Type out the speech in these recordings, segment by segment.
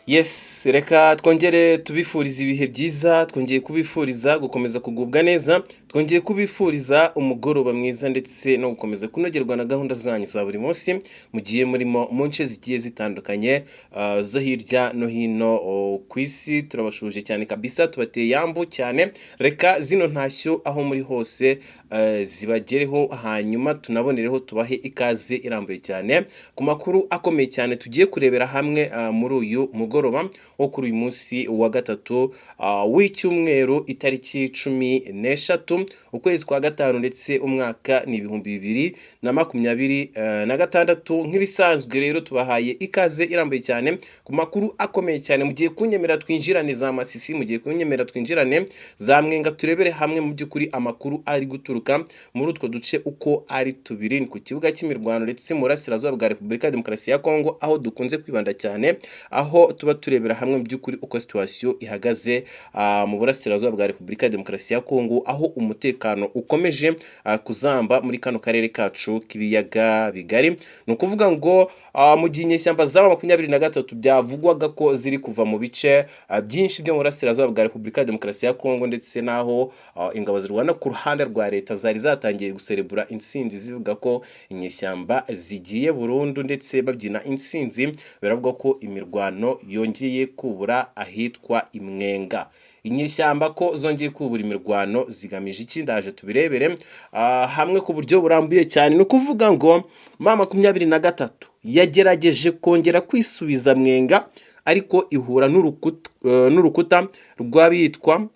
Yes, reka twongere tubifuriza ibihe byiza, twongeye kubifuriza gukomeza kugubwa neza, twongeye kubifuriza umugoroba mwiza ndetse no gukomeza kunogerwa na gahunda zanyu za buri munsi mugiye murimo mu nce zigiye zitandukanye zo hirya no hino ku isi. Turabasuhuje cyane kabisa, tubateye yambu cyane. Reka zino ntashyo aho muri hose zibagereho, hanyuma tunabonereho tubahe ikaze irambuye cyane ku makuru akomeye cyane tugiye kurebera hamwe muri uyu mugoroba wo kuri uyu munsi wa gatatu w'icyumweru, itariki 13 ukwezi kwa gatanu, ndetse umwaka ni 2026. Nk'ibisanzwe rero, tubahaye ikaze irambuye cyane ku makuru akomeye cyane. Mugiye kunyemera twinjirane za Masisi, mugiye kunyemera twinjirane za Mwenga, turebere hamwe mu by'ukuri amakuru ari guturuka muri utwo duce uko ari tubiri. Ni ku kibuga cy'imirwano ndetse mu burasirazuba bwa Repubulika ya Demokarasi ya Kongo, aho dukunze kwibanda cyane, aho tuba turebera hamwe mu by'ukuri uko situation ihagaze mu burasirazuba bwa Repubulika ya Demokarasi ya Kongo, aho umutekano ukomeje kuzamba muri kano karere kacu k'ibiyaga bigari. Ni ukuvuga ngo mu gihe inyeshyamba zaba 23 byavugwaga ko ziri kuva mu bice byinshi byo mu burasirazuba bwa Repubulika ya Demokarasi ya Kongo, ndetse n'aho ingabo zirwana ku ruhande rwa leta zari zatangiye guserebura intsinzi zivuga ko inyeshyamba zigiye burundu ndetse babyina intsinzi, biravuga ko imirwano yongeye kubura ahitwa Imwenga. Inyeshyamba ko zongeye kubura imirwano zigamije iki? Ndaje tubirebere hamwe ku buryo burambuye cyane. Ni ukuvuga ngo M23 yagerageje kongera kwisubiza Mwenga, ariko ihura n'urukuta rw'abitwa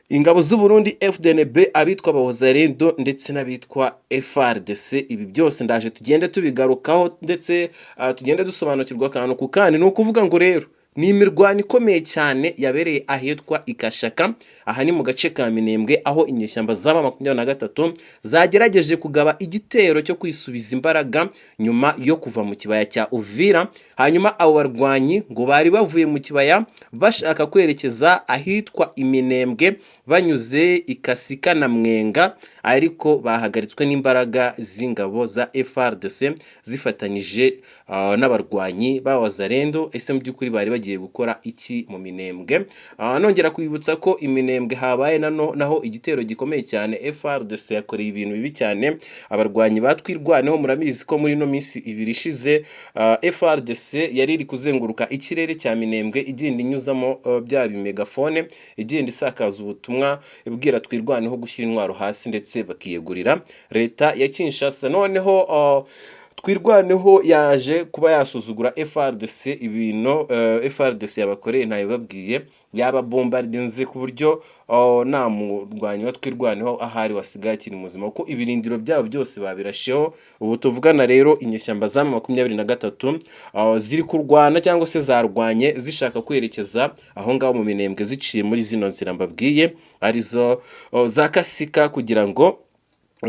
ingabo z'u Burundi FDNB, abitwa Abawazalendo ndetse n'abitwa FARDC. Ibi byose ndaje tugende tubigarukaho ndetse tugende dusobanukirwa akantu ku kandi. Ni ukuvuga ngo rero ni imirwano ikomeye cyane yabereye ahitwa Ikashaka, aha ni mu gace ka Minembwe, aho inyeshyamba zaba 23 zagerageje kugaba igitero cyo kwisubiza imbaraga nyuma yo kuva mu kibaya cya Uvira. Hanyuma abo barwanyi ngo bari bavuye mu kibaya bashaka kwerekeza ahitwa Iminembwe banyuze Ikasika na Mwenga, ariko bahagaritswe n'imbaraga z'ingabo za FARDC zifatanyije n'abarwanyi b'Abazalendo. Ese mu by'ukuri bari bagiye gukora iki mu Minembwe? Nongera kwibutsa ko Iminembwe habaye naho igitero gikomeye cyane. FARDC yakoreye ibintu bibi cyane abarwanyi batwirwaneho. Murabizi ko muri ino minsi 2 ishize FARDC yari iri kuzenguruka ikirere cya Minembwe, igenda inyuzamo bya bimegafone, igenda isakaza ubutumwa ibwira Twirwaneho gushyira intwaro hasi ndetse bakiyegurira leta ya Kinshasa. Noneho Twirwaneho yaje kuba yasuzugura FARDC. Ibintu FARDC yabakoreye ntabibabwiye, yaba bombardinze ku buryo nta murwanyi wa Twirwaneho ahari wasigaye akiri muzima, kuko ibirindiro byabo byose babirasheho. Ubu tuvugana rero, inyeshyamba za 23 ziri kurwana cyangwa se zarwanye zishaka kwerekeza aho ngaho mu Minembwe ziciye muri zino nzira mbabwiye, arizo za Kasika, kugira ngo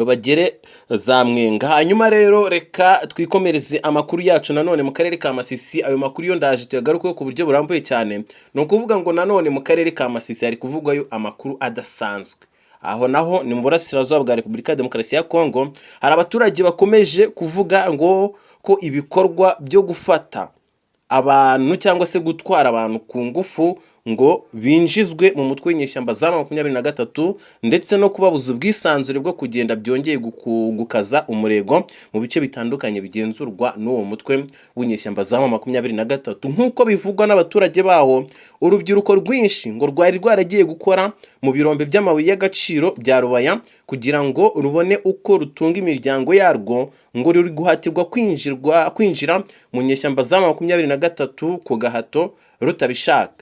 bagere za Mwenga. Hanyuma rero reka twikomereze amakuru yacu nanone mu karere ka Masisi. Ayo makuru yo ndaje tuyagarukeho ku buryo burambuye cyane. Ni ukuvuga ngo nanone mu karere ka Masisi hari kuvugwayo amakuru adasanzwe. Aho naho ni mu burasirazuba bwa Repubulika ya Demokarasi ya Kongo. Hari abaturage bakomeje kuvuga ngo ko ibikorwa byo gufata abantu cyangwa se gutwara abantu ku ngufu ngo binjizwe mu mutwe w'inyeshyamba za 23 ndetse no kubabuza ubwisanzure bwo kugenda byongeye gukaza umurego mu bice bitandukanye bigenzurwa n'uwo mutwe w'inyeshyamba za 23. Nk'uko bivugwa n'abaturage baho, urubyiruko rwinshi ngo rwari rwaragiye gukora mu birombe by'amabuye y'agaciro bya Rubaya kugira ngo rubone uko rutunga imiryango yarwo, ngo ruri guhatirwa kwinjira mu nyeshyamba za 23 ku gahato rutabishaka.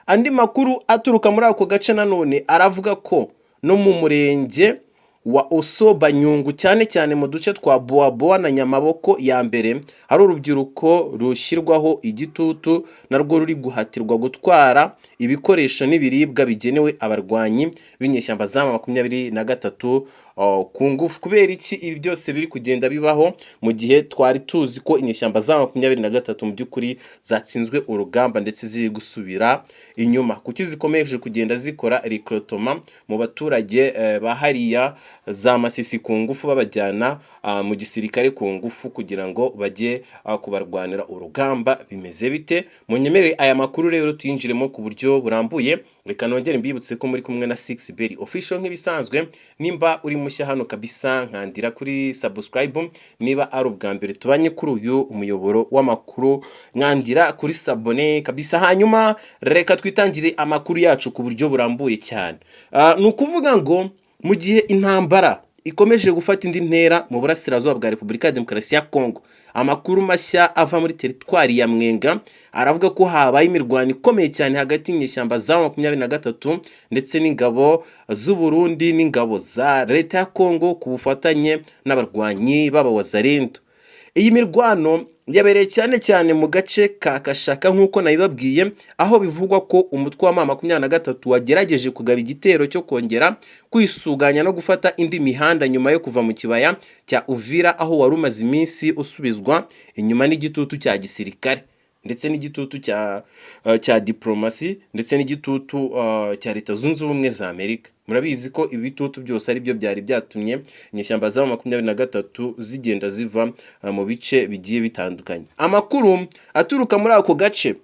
Andi makuru aturuka muri ako gace nanone aravuga ko no mu murenge wa Osoba Nyungu, cyane cyane mu duce twa Boaboa na Nyamaboko ya mbere, hari urubyiruko rushyirwaho igitutu narwo ruri guhatirwa gutwara ibikoresho n'ibiribwa bigenewe abarwanyi b'inyeshyamba za 23 ku ngufu. Kubera iki ibi byose biri kugenda bibaho mu gihe twari tuzi ko inyeshyamba za 23 mu by'ukuri zatsinzwe urugamba ndetse ziri gusubira inyuma? Kuki zikomeje kugenda zikora recrutement mu baturage ba hariya za Masisi ku ngufu, babajyana mu gisirikare ku ngufu kugira ngo bajye kubarwanira urugamba. Bimeze bite? Munyemerere aya makuru rero tuyinjiremo ku buryo burambuye. Reka nongere mbibutse ko muri kumwe na Six Berry Official nk'ibisanzwe. Nimba uri mushya hano kabisa, nkandira kuri subscribe. Niba ari ubwa mbere tubanye kuri uyu umuyoboro w'amakuru, nkandira kuri s'abonner kabisa. Hanyuma reka twitangire amakuru yacu ku buryo burambuye cyane. Ni ukuvuga ngo mu gihe intambara ikomeje gufata indi ntera mu burasirazuba bwa Repubulika ya Demokarasi ya Kongo, amakuru mashya ava muri teritwari ya Mwenga aravuga ko habaye imirwano ikomeye cyane hagati y'inyeshyamba za 23 ndetse n'ingabo z'u Burundi n'ingabo za leta ya Kongo ku bufatanye n'abarwanyi b'abawazalendo. Iyi mirwano yabereye cyane cyane mu gace ka Kashaka, nk'uko nabibabwiye, aho bivugwa ko umutwe wa M23 wagerageje kugaba igitero cyo kongera kwisuganya no gufata indi mihanda nyuma yo kuva mu kibaya cya Uvira, aho wari umaze iminsi usubizwa inyuma n'igitutu cya gisirikare ndetse n'igitutu cya diplomasi ndetse n'igitutu cya Leta Zunze Ubumwe za Amerika. Murabizi ko ibitutu byose ari byo byari byatumye inyeshyamba za 23 zigenda ziva mu bice bigiye bitandukanye. Amakuru aturuka muri ako gace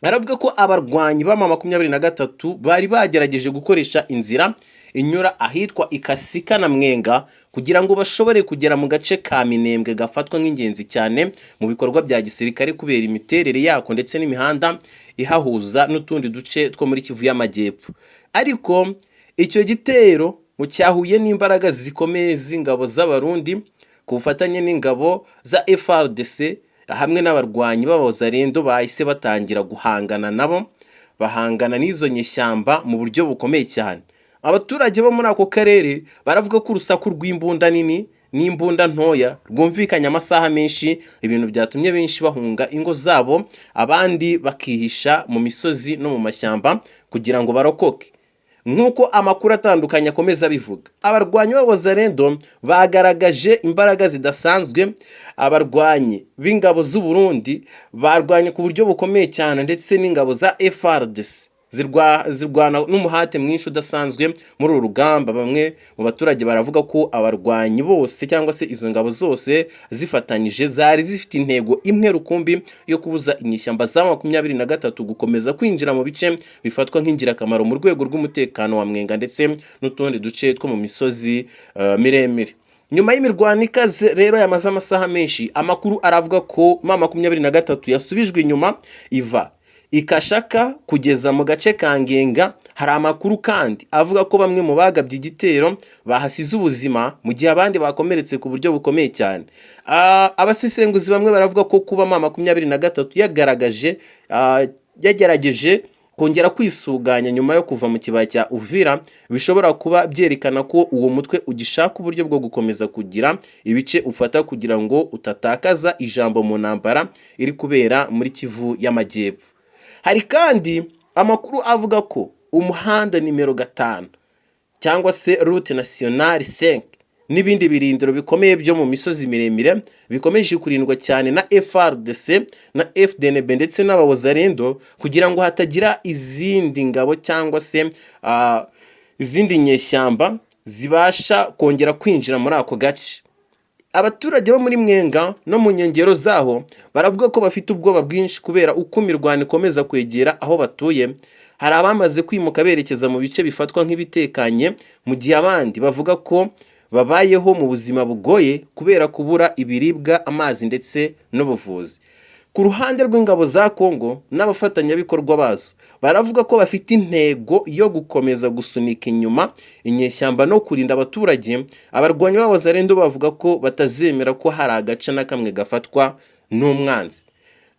aravuga ko abarwanyi ba 23 bari bagerageje gukoresha inzira inyura ahitwa Ikasika na Mwenga kugira ngo bashobore kugera mu gace ka Minembwe, gafatwa nk'ingenzi cyane mu bikorwa bya gisirikare kubera imiterere yako ndetse n'imihanda ihahuza n'utundi duce two muri Kivu y'Amajyepfo. Ariko icyo gitero mu cyahuye n'imbaraga zikomeye z'ingabo z'Abarundi ku bufatanye n'ingabo za FARDC hamwe n'abarwanyi b'abazarendo, bahise batangira guhangana nabo, bahangana n'izo nyeshyamba mu buryo bukomeye cyane. Abaturage bo muri ako karere baravuga ko urusaku rw'imbunda nini n'imbunda ntoya rwumvikanye amasaha menshi, ibintu byatumye benshi bahunga ingo zabo, abandi bakihisha mu misozi no mu mashyamba kugira ngo barokoke. Nk'uko amakuru atandukanye akomeza abivuga, abarwanyi b'abazarendo bagaragaje imbaraga zidasanzwe. Abarwanyi b'ingabo z'u Burundi barwanye ku buryo bukomeye cyane, ndetse n'ingabo za FARDC zirwana n'umuhate mwinshi udasanzwe muri uru rugamba. Bamwe mu baturage baravuga ko abarwanyi bose cyangwa se izo ngabo zose zifatanyije zari zifite intego imwe rukumbi yo kubuza inyeshyamba za 23 gukomeza kwinjira mu bice bifatwa nk'ingirakamaro mu rwego rw'umutekano wa Mwenga ndetse n'utundi duce two mu misozi miremire. Nyuma y'imirwano ikaze rero yamaze amasaha menshi, amakuru aravuga ko M23 yasubijwe inyuma iva Ikashaka kugeza mu gace ka Ngenga. Hari amakuru kandi avuga ko bamwe mu bagabye igitero bahasize ubuzima, mu gihe abandi bakomeretse ku buryo bukomeye cyane. Abasesenguzi bamwe baravuga ko kuba M23 yagaragaje yagerageje kongera kwisuganya nyuma yo kuva mu kibaya cya Uvira bishobora kuba byerekana ko uwo mutwe ugishaka uburyo bwo gukomeza kugira ibice ufata kugira ngo utatakaza ijambo mu ntambara iri kubera muri Kivu y'Amajyepfo. Hari kandi amakuru avuga ko umuhanda nimero 5 cyangwa se route nationale 5 n'ibindi birindiro bikomeye byo mu misozi miremire bikomeje kurindwa cyane na FARDC na FDNB ndetse n'abawazarendo, kugira ngo hatagira izindi ngabo cyangwa se izindi nyeshyamba zibasha kongera kwinjira muri ako gace. Abaturage bo muri Mwenga no mu nkengero zaho baravuga ko bafite ubwoba bwinshi kubera uko imirwano ikomeza kwegera aho batuye. Hari abamaze kwimuka berekeza mu bice bifatwa nk'ibitekanye, mu gihe abandi bavuga ko babayeho mu buzima bugoye kubera kubura ibiribwa, amazi ndetse n'ubuvuzi. Ku ruhande rw'ingabo za Kongo n'abafatanyabikorwa bazo, baravuga ko bafite intego yo gukomeza gusunika inyuma inyeshyamba no kurinda abaturage. Abarwanyi b'abazarendo bavuga ko batazemera ko hari agace na kamwe gafatwa n'umwanzi.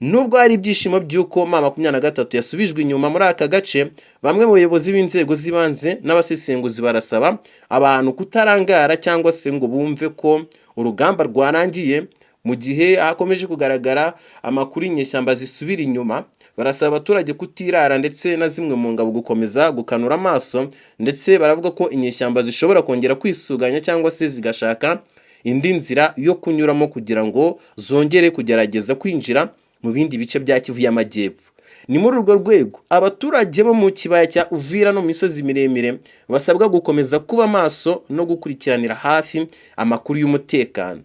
Nubwo hari ibyishimo by'uko M23 yasubijwe inyuma muri aka gace, bamwe mu bayobozi b'inzego z'ibanze n'abasesenguzi barasaba abantu kutarangara cyangwa se ngo bumve ko urugamba rwarangiye. Mu gihe hakomeje kugaragara amakuru y'inyeshyamba zisubira inyuma, barasaba abaturage kutirara ndetse na zimwe mu ngabo gukomeza gukanura amaso, ndetse baravuga ko inyeshyamba zishobora kongera kwisuganya cyangwa se zigashaka indi nzira yo kunyuramo kugira ngo zongere kugerageza kwinjira mu bindi bice bya Kivu y'Amajyepfo. Ni muri urwo rwego abaturage bo mu kibaya cya Uvira no mu misozi miremire basabwa gukomeza kuba maso no gukurikiranira hafi amakuru y'umutekano.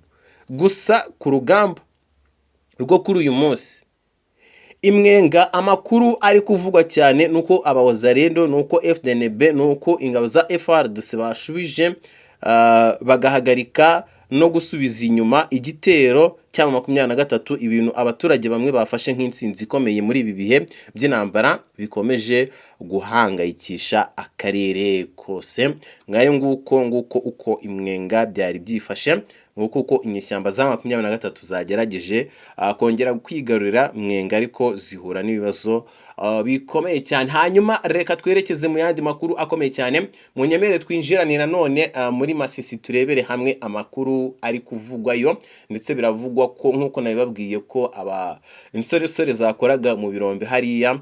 Gusa ku rugamba rwo kuri uyu munsi i Mwenga, amakuru ari kuvugwa cyane nuko abawazalendo, nuko FDNB, nuko ingabo za FARDC bashubije bagahagarika no gusubiza inyuma igitero cya 23, ibintu abaturage bamwe bafashe nk'intsinzi ikomeye muri ibi bihe by'intambara bikomeje guhangayikisha akarere kose. Ngayo nguko, nguko uko i Mwenga byari byifashe, nguko uko inyeshyamba za 23 zagerageje kongera kwigarurira Mwenga, ariko zihura n'ibibazo bikomeye cyane. Hanyuma reka twerekeze mu yandi makuru akomeye cyane. Munyemere twinjirane nanone muri Masisi, turebere hamwe amakuru ari kuvugwayo. Ndetse biravugwa ko, nk'uko nabibabwiye, ko aba insoresore zakoraga mu birombe hariya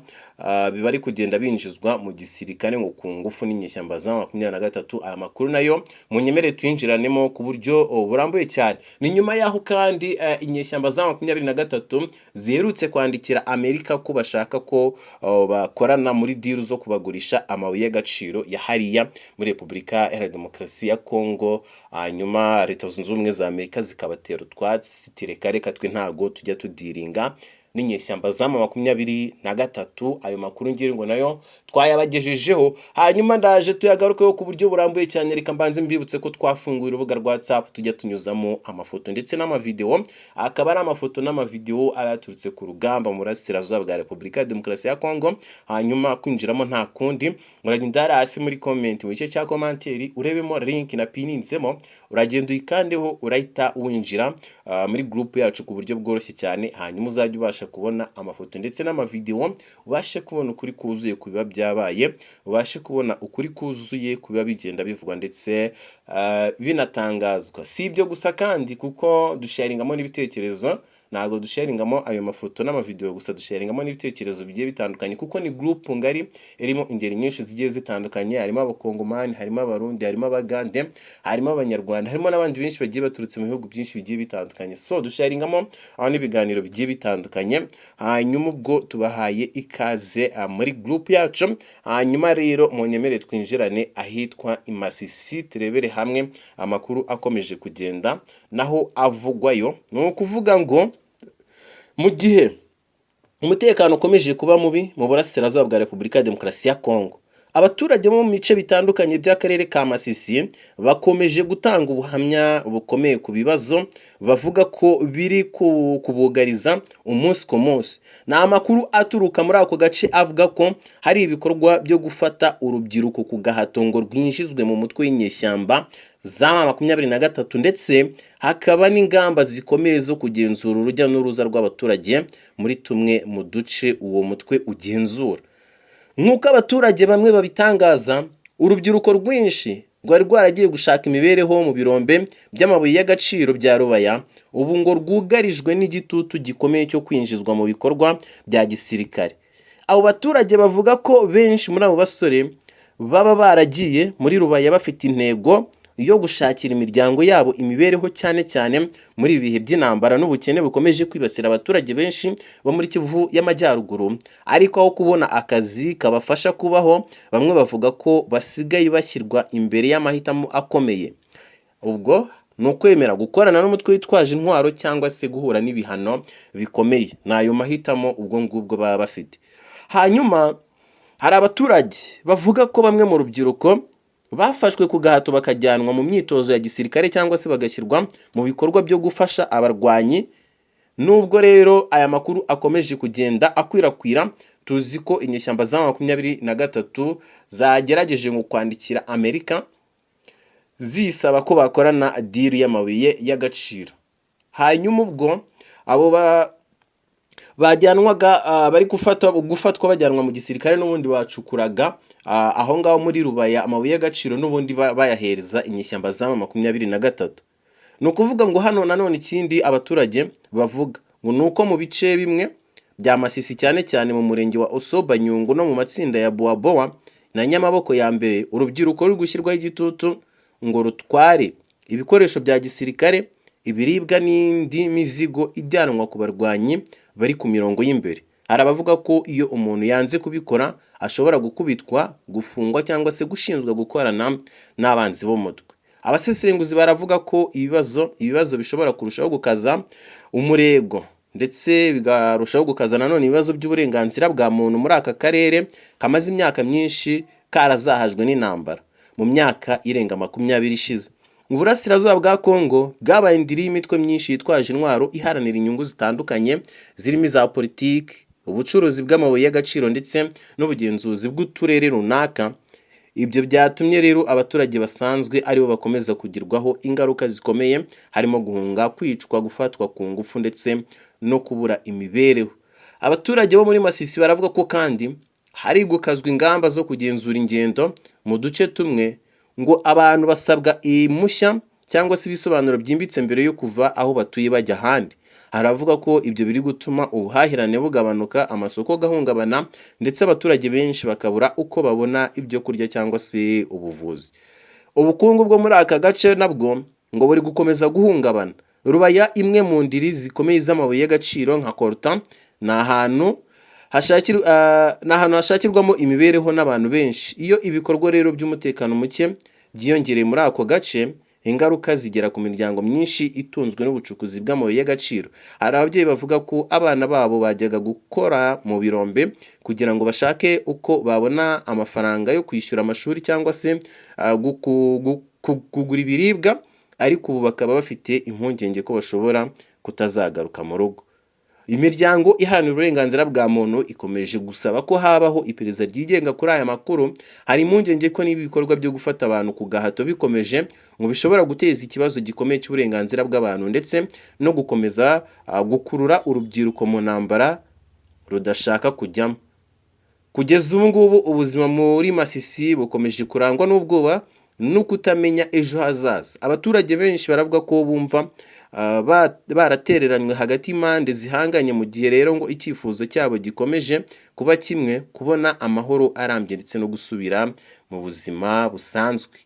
bari kugenda binjizwa mu gisirikare ngo ku ngufu n'inyeshyamba za 23. Aya makuru nayo munyemere tuyinjiranemo ku buryo burambuye cyane. Ni nyuma y'aho kandi inyeshyamba za 23 ziherutse kwandikira Amerika ko bashaka ko bakorana muri deal zo kubagurisha amabuye y'agaciro ya hariya muri Repubulika Iharanira Demokarasi ya Kongo, hanyuma Leta Zunze Ubumwe za Amerika zikabatera utwatsi, reka reka, twe ntago tujya tudealinga n'inyeshyamba za 23. Ayo makuru ngira ngo nayo twayabagejejeho, hanyuma ndaje tuyagarukeho ku buryo burambuye cyane. Reka mbanze mbibutse ko twafunguye urubuga rwa WhatsApp tujya tunyuzamo amafoto ndetse n'amavideo, akaba ari amafoto n'amavideo aba yaturutse ku rugamba mu burasirazuba bwa Repubulika ya Demokarasi ya Kongo. Hanyuma kwinjiramo nta kundi, muragenda hariya hasi muri comment, mu gice cya commentaire, urebemo link na pininzemo, uragenda uyikandeho, urahita winjira muri group yacu ku buryo bworoshye cyane. Hanyuma uzajya ubasha kubona amafoto ndetse n'amavideo, ubashe kubona ukuri kuzuye ku biba byabaye, ubashe kubona ukuri kuzuye ku biba bigenda bivugwa ndetse binatangazwa. Si ibyo gusa kandi, kuko dusharingamo n'ibitekerezo. Ntabwo dusharingamo ayo mafoto n'amavideo gusa, dusharingamo n'ibitekerezo bigiye bitandukanye, kuko ni group ngari irimo ingeri nyinshi zigiye zitandukanye. Harimo Abakongomani, harimo Abarundi, harimo Abagande, harimo Abanyarwanda, harimo n'abandi benshi bagiye baturutse mu bihugu byinshi bigiye bitandukanye. So dusharingamo aho n'ibiganiro bigiye bitandukanye. Hanyuma ubwo tubahaye ikaze muri group yacu. Hanyuma rero munyemere twinjirane ahitwa i Masisi, turebere hamwe amakuru akomeje kugenda naho avugwayo. Ni ukuvuga ngo mu gihe umutekano ukomeje kuba mubi mu burasirazuba bwa Repubulika ya Demokarasi ya Kongo, abaturage bo mu bice bitandukanye by'akarere ka Masisi bakomeje gutanga ubuhamya bukomeye ku bibazo bavuga ko biri kubugariza umunsi ku munsi. Ni amakuru aturuka muri ako gace avuga ko hari ibikorwa byo gufata urubyiruko ku gahato ngo rwinjizwe mu mutwe w'inyeshyamba za 23, ndetse hakaba n'ingamba zikomeye zo kugenzura urujya n'uruza rw'abaturage muri tumwe mu duce uwo mutwe ugenzura. Nk'uko abaturage bamwe babitangaza, urubyiruko rwinshi rwari rwaragiye gushaka imibereho mu birombe by'amabuye y'agaciro bya Rubaya, ubu ngo rwugarijwe n'igitutu gikomeye cyo kwinjizwa mu bikorwa bya gisirikare. Abo baturage bavuga ko benshi muri abo basore baba baragiye muri Rubaya bafite intego yo gushakira imiryango yabo imibereho, cyane cyane muri ibi bihe by'intambara n'ubukene bukomeje kwibasira abaturage benshi bo muri Kivu y'Amajyaruguru. Ariko aho kubona akazi kabafasha kubaho, bamwe bavuga ko basigaye bashyirwa imbere y'amahitamo akomeye. Ubwo ni ukwemera gukorana n'umutwe witwaje intwaro cyangwa se guhura n'ibihano bikomeye. Ni ayo mahitamo ubwo ngubwo baba bafite. Hanyuma hari abaturage bavuga ko bamwe mu rubyiruko bafashwe ku gahato bakajyanwa mu myitozo ya gisirikare cyangwa se bagashyirwa mu bikorwa byo gufasha abarwanyi. Nubwo rero aya makuru akomeje kugenda akwirakwira, tuzi ko inyeshyamba za 23 zagerageje mu kwandikira Amerika zisaba ko bakorana deal y'amabuye y'agaciro. Hanyuma ubwo abo bajyanwaga bari gufatwa bajyanwa mu gisirikare, n'ubundi bacukuraga aho ngaho muri Rubaya amabuye y'agaciro, n'ubundi bayahereza inyeshyamba za 23. Ni ukuvuga ngo hano nanone ikindi abaturage bavuga ngo ni uko mu bice bimwe bya Masisi, cyane cyane mu murenge wa Osoba Nyungu no mu matsinda ya Bowabowa na Nyamaboko ya mbere, urubyiruko ruri gushyirwaho igitutu ngo rutware ibikoresho bya gisirikare, ibiribwa n'indi mizigo ijyanwa ku barwanyi bari ku mirongo y'imbere. Hari abavuga ko iyo umuntu yanze kubikora ashobora gukubitwa, gufungwa cyangwa se gushinjwa gukorana n'abanzi b'umutwe. Abasesenguzi baravuga ko ibibazo bishobora kurushaho gukaza umurego, ndetse bikarushaho gukaza nanone ibibazo by'uburenganzira bwa muntu muri aka karere kamaze imyaka myinshi karazahajwe n'intambara. Mu myaka irenga 20 ishize, Uburasirazuba bwa Kongo bwabaye indiri y'imitwe myinshi yitwaje intwaro iharanira inyungu zitandukanye, zirimo iza politiki, ubucuruzi bw'amabuye y'agaciro ndetse n'ubugenzuzi bw'uturere runaka. Ibyo byatumye rero abaturage basanzwe aribo bakomeza kugirwaho ingaruka zikomeye, harimo guhunga, kwicwa, gufatwa ku ngufu ndetse no kubura imibereho. Abaturage bo muri Masisi baravuga ko kandi hari gukazwa ingamba zo kugenzura ingendo mu duce tumwe, ngo abantu basabwa impushya cyangwa se ibisobanuro byimbitse mbere yo kuva aho batuye bajya ahandi. Haravuga ko ibyo biri gutuma ubuhahirane bugabanuka, amasoko agahungabana, ndetse abaturage benshi bakabura uko babona ibyo kurya cyangwa se ubuvuzi. Ubukungu bwo muri aka gace nabwo ngo buri gukomeza guhungabana. Rubaya, imwe mu ndiri zikomeye z'amabuye y'agaciro nka coltan, ni ahantu hashakirwamo imibereho n'abantu benshi. Iyo ibikorwa rero by'umutekano muke byiyongereye muri ako gace, ingaruka zigera ku miryango myinshi itunzwe n'ubucukuzi bw'amabuye y'agaciro. Hari ababyeyi bavuga ko abana babo bajyaga gukora mu birombe kugira ngo bashake uko babona amafaranga yo kwishyura amashuri cyangwa se kugura ibiribwa, ariko ubu bakaba bafite impungenge ko bashobora kutazagaruka mu rugo. Imiryango iharanira uburenganzira bwa muntu ikomeje gusaba ko habaho iperereza ryigenga kuri aya makuru. Hari impungenge ko niba ibikorwa byo gufata abantu ku gahato bikomeje, ngo bishobora guteza ikibazo gikomeye cy'uburenganzira bw'abantu ndetse no gukomeza gukurura urubyiruko mu ntambara rudashaka kujyamo. Kugeza ubu ngubu, ubuzima muri Masisi bukomeje kurangwa n'ubwoba no kutamenya ejo hazaza. Abaturage benshi baravuga ko bumva baratereranywe hagati y'impande zihanganye, mu gihe rero ngo icyifuzo cyabo gikomeje kuba kimwe: kubona amahoro arambye ndetse no gusubira mu buzima busanzwe.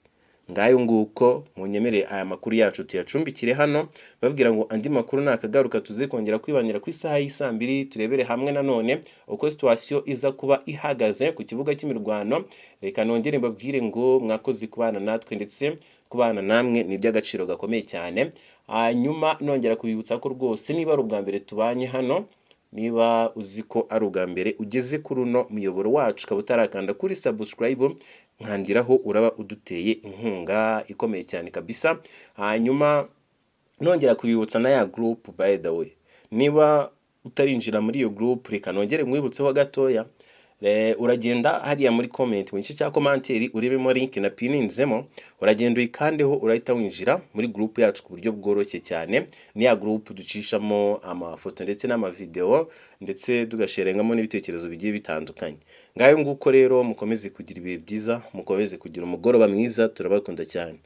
Ngayo nguko, munyemerere aya makuru yacu tuyacumbikire hano, babwira ngo andi makuru nakagaruka, tuze kongera kwibanira ku isaha y'isaa 2, turebere hamwe nanone uko situation iza kuba ihagaze ku kibuga cy'imirwano. Reka nongere mbabwire ngo mwakoze kubana natwe, ndetse kubana namwe ni iby'agaciro gakomeye cyane. Hanyuma nongera kubibutsa ko rwose niba ari ubwa mbere tubanye hano, niba uzi ko ari ubwa mbere ugeze kuri uno muyoboro wacu ukaba utarakanda kuri subscribe, nkandiraho, uraba uduteye inkunga ikomeye cyane kabisa. Hanyuma nongera kubibutsa na ya group. By the way, niba utarinjira muri iyo group, reka nongere nkwibutseho gatoya. Uragenda hariya muri comment, mu gice cya commentaire, urebemo link na pininzemo, uragenda uyikandeho, urahita winjira muri group yacu ku buryo bworoshye cyane. Ni ya group ducishamo amafoto ndetse n'amavideo, ndetse tugasharengamo n'ibitekerezo bigiye bitandukanye. Ngayo nguko rero, mukomeze kugira ibihe byiza, mukomeze kugira umugoroba mwiza, turabakunda cyane.